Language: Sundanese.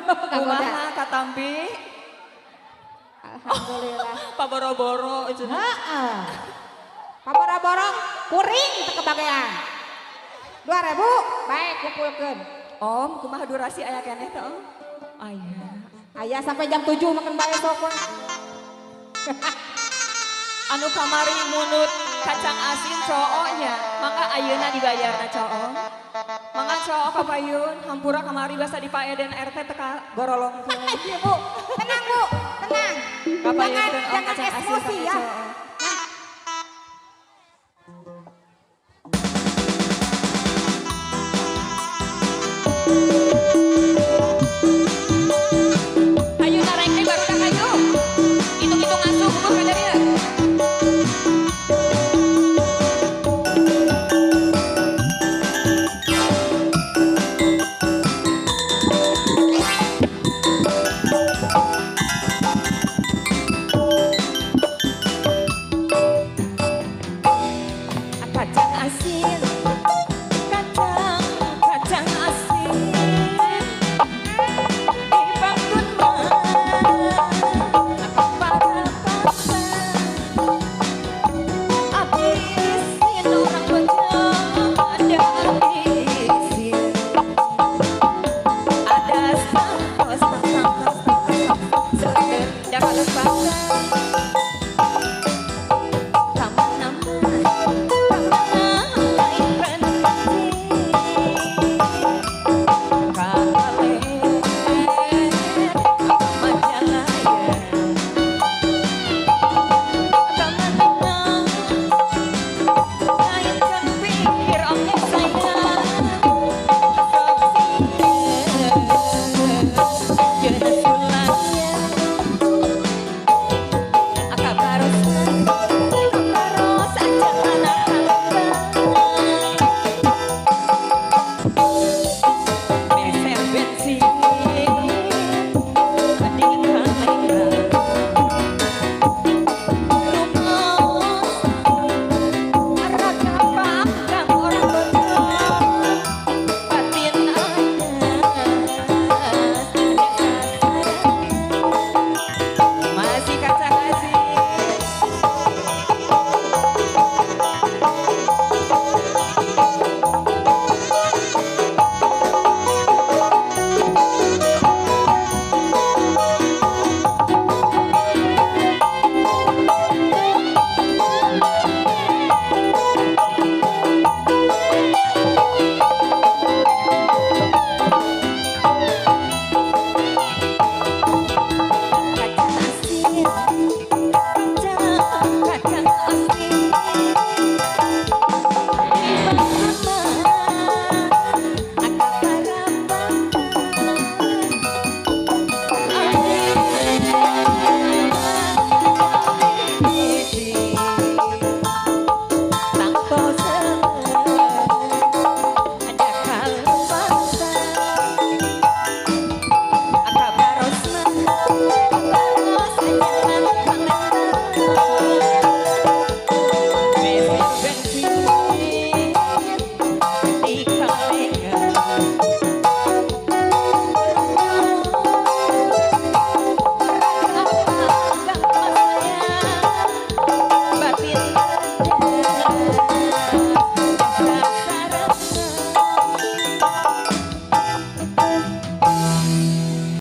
Kumaha katampi? Alhamdulillah. Paboro-boro cenah. Heeh. Paboro-boro kuring teu kebagean. 2000 baik kumpulkeun. Om, kumaha durasi aya keneh teh, Om? Aya. Aya sampai jam 7 makan bae sok we. Anu kamari munut kacang asin cowoknya, mangga ayeuna dibayarna cowok. Mangga cowok kapayun, hampura kamari basa di Pak Eden RT teka gorolongkeun. Iya, Bu, tenang, Bu, tenang. Kapayun Jangan Om jangan kacang asin emosi sama ya. cowok.